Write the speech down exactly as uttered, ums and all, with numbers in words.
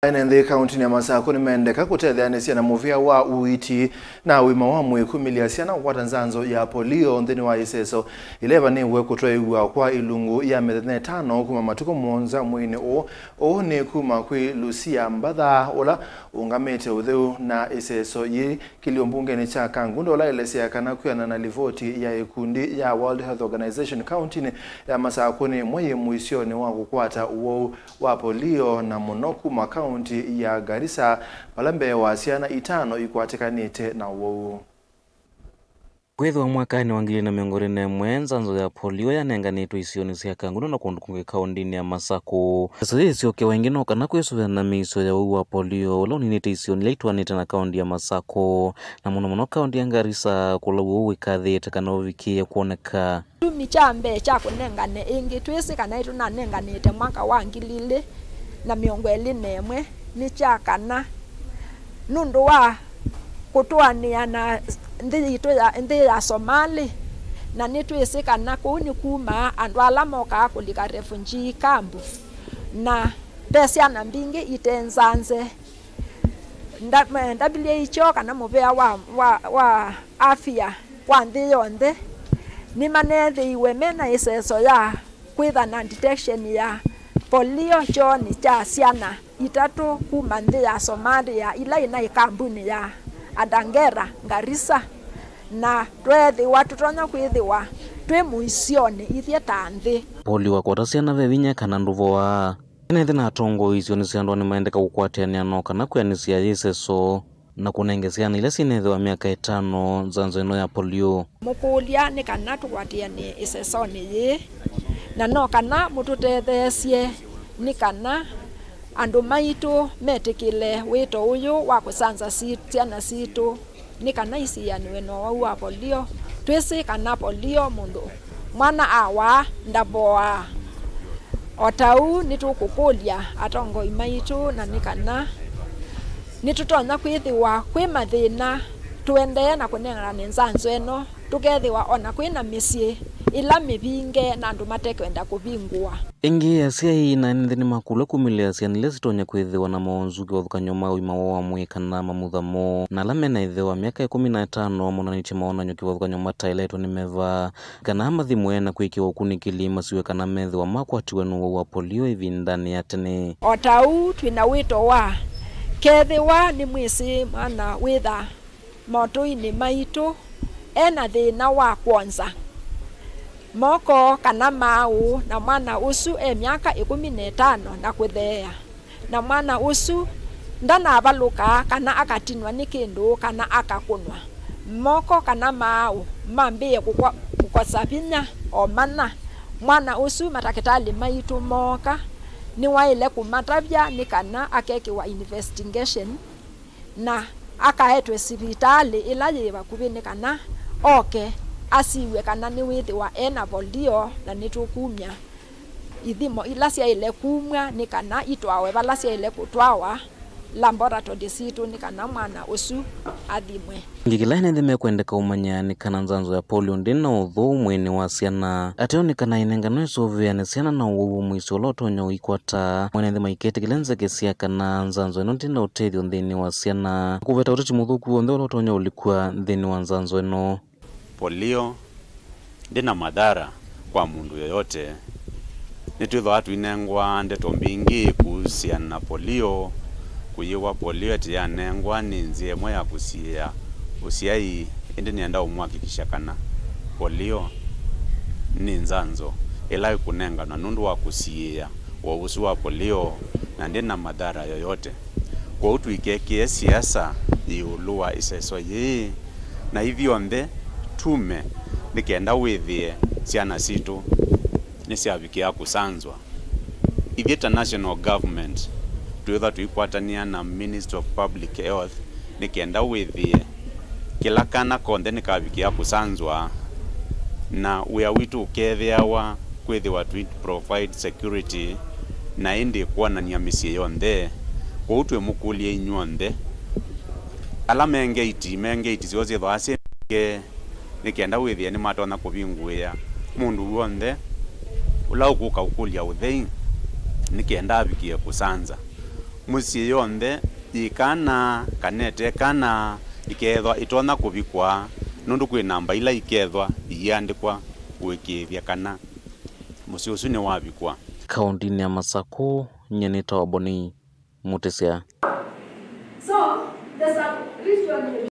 Ene nthĩ kauntinĩ ya Masakũ nĩmendeka kũtetheanĩsya na mũvĩa wa ũiiti na ũima wa mwĩĩ kumĩlya syana kũkwata nzanzo ya polio nthĩnĩ wa ĩseso ila ĩvanĩĩwe kũtwaĩwa kwa ilungu ya mĩthenya ĩtano kuma matukũ mũonza mweinĩ ũũ. Ũũ nĩ kuma kwĩ Lucia Mbatha, ũla ũũngamĩte ũtheu na ĩseso yĩĩ kĩlio mbungenĩ kya Kangundo, ũla aelesya kana kwĩana na livoti ya ĩkundi ya World Health Organization, kauntinĩ ya Masakũ nĩ ĩmwe yĩ mũisyonĩ wa kũkwata ũwau wa polio, na mũno kuma kaunti ya Garissa, vala mbee wa syana itano ikwatĩkanĩte na ũwau ũũ. Kwĩthĩwa mwakanĩ wa ngili ilĩ na mĩongo ĩlĩ na ĩmwe, nzanzo ya polio yanenganĩtwe isionĩ sya Kangundo na kũndũ kũngĩ kaũndĩnĩ ya Masakũ. Ĩseso yĩĩ ĩsyokewa ĩngĩ no kana kwĩsũvĩa na mĩisyo ya ũwau wa polio ũla ũninĩte isionĩ ila itwaanĩte na kaũndĩ ya Masakũ, na mũno mũno kaũndĩ ya Garissa, kũla ũwau wĩkathĩĩte kana ũvikĩĩe kwoneka. Kĩtumi kya mbee kya kũnengane ĩngĩ, twĩsĩ kana nĩtũnanenganĩte mwaka wa ngili ilĩ na mĩongo ĩlĩ na ĩmwe, nĩ kya kana nũndũ wa kũtwaanĩa na nthĩ yitũ ya, nthĩ ya Somali, na nĩtwĩsĩ kana kũu nĩkumaa andũ ala mokaa kũlika refugee camp, na ve syana mbingĩ ite nzanze. Nda-, W H O kana mũvĩa wa, wa, wa afya kwa nthĩ yonthe nĩmaneethĩiwe me na ĩseso ya kwĩtha na detection ya polio kyoonĩ kya syana itatũ kuma nthĩ ya Somalia ila ina ĩkambunĩ ya Adangera, Garissa, na tweethĩwa tũtonya kwĩthĩwa twĩ mũisyonĩ ithyĩ ta nthĩ. Polio wakwata syana ve vinya kana ndũvoaa. Ene nthĩ na atongoi isionĩ sya ndũa nĩmaendeka kũkwatĩanĩa no kana kwĩanĩsya yĩseso na kũnenge syana ila syĩnethĩwa myaka ĩtano nzanzo ĩno ya polio. Mũkũlya nĩ kana tũkwatĩanĩe ĩsesonĩ yĩĩ, na no kana mũtũtetheesye nĩ kana andũ maitũ metĩkĩle wĩto ũyũ wa kũsanza si-, syana sitũ nĩ kana isianĩwe na ũwau wa polio. Twĩsĩ kana polio mũndũ mwana awaa ndavoaa. O ta ũu nĩtũkũkũlya atongoi maitũ na nĩ kana nĩtũtonya kwĩthĩwa kwĩ mathĩna tũendee na kũnengane nzanzo ĩno, tũkethĩwa o na kwĩ na mĩsyĩ ĩla mĩvinge na andũ matekwenda kũvingũa. Ĩngĩ, asyai na ene nthĩ nĩmakũlw'a kumĩlĩĩla syana ila sitonya kwĩthĩwa na mawonzu kĩvathũkany'o ma ũima woo wa mwĩĩ kana mamutha moo, na ala me na ĩtheo wa myaka ĩkũmi na ĩtano monanĩtye mawonany'o kĩvathũkany'o mataĩletwe nĩ meva, kana mathimwe na kwĩkĩwa ũkunĩkĩli masiw'e kana methĩwa makwatiwe nĩ ũwau wa polio ĩvindanĩ ya tene. O ta ũu twĩ na wĩto wa, kethĩwa nĩmwĩsĩ mwana wĩtha motũinĩ maitũ e na thĩna wa kwonza moko kana maaũ, na mwana ũsu e myaka ĩkũmi na ĩtano na kũtheea, na mwana ũsu ndanavalũka kana akatinwa nĩ kĩndũ kana akakũnwa, moko kana maaũ mambĩĩe kũkwa-, kũkosa vinya, o mana mwana ũsu matakĩtalĩ maitũ mooka, nĩwaĩle kũmatavya nĩ kana akekĩwa investigation na akaetwe sivitalĩ ĩla yĩ vakuvĩ nĩ kana oke asiw'e kana nĩwĩthĩwa e na polio, na nĩtũkumya ithimo ila syaĩle kumw'a nĩ kana itwawe vala syaĩle kũtwawa laboratory sitũ nĩ kana mwana ũsu athimwe. Ĩngĩ, kĩla ene nthĩ mekwendeka ũmanya nĩ kana nzanzo ya polio ndĩ na ũthũu mwĩĩnĩ wa syana. Ateo nĩ kana ĩnengano ĩsũvĩane syana na ũwau wa mũisyo ũla ũtonya ũikwata. Mwene nthĩ maiketĩkĩle nzeke sya kana nzanzo ĩno ndĩ na ũtethyo nthĩnĩ wa syana, kũveta ũteti mũthũku w'onthe ũla ũtonya ũlikw'a nthĩnĩ wa nzanzo ĩno. Polio ndĩ na madhara kwa mũndũ yoyote. Nĩtwĩthĩawa tũinengwa ndeto mbingĩ kũhusiana na polio. Kũyĩwa polio ĩtĩ yanengwa nĩ nzĩa ĩmwe ya kũsiĩĩa ũsyai, ĩndĩ nĩenda ũmũhakikisha kana polio nĩ nzanzo ĩla ĩkũnenganwa nũndũ wa kũsiĩĩa ũwau ũsu wa polio, na ndĩ na madhara yoyote. Kwoou tũikekĩe siasa ĩũlũ wa ĩseso yĩĩ, na ithyonthe tume nĩ kenda wĩthĩe syana sitũ nĩsyavikĩa kũsanzwa. Ithyĩ ta national government twĩthwa tũikwatanĩa na Ministry of Public Health nĩ kenda wĩthĩe kĩla kana konthe nĩkavikĩa kũsanzwa, na wĩa witũ ũkethĩawa kwĩthĩwa tũi provide security na ĩndĩ kwonany'a mĩsyĩ yonthe. Kwoou twĩmũkũlya inyw'onthe ala me ngeiti, me ngeiti syoo syĩthĩawa syĩ mbinge, nĩ kenda wĩthĩe nĩmatonya kũvingũĩa mũndũ w'onthe ũla ũkũka ũkũlya ũthei nĩ kenda avikĩe kũsanza. Mĩsyĩ yonthe yĩ kana kana ĩte kana ĩkeethwa ĩtonya kũvikwa, nũndũ kwĩ namba ila ikeethwa iiandĩkwa kũĩkĩĩthya kana mũsyĩ ũsu nĩwavikwa. Kaũndĩnĩ ya Masakũ, nyie nĩtawa Boni Mũtĩsya. So, the sub-region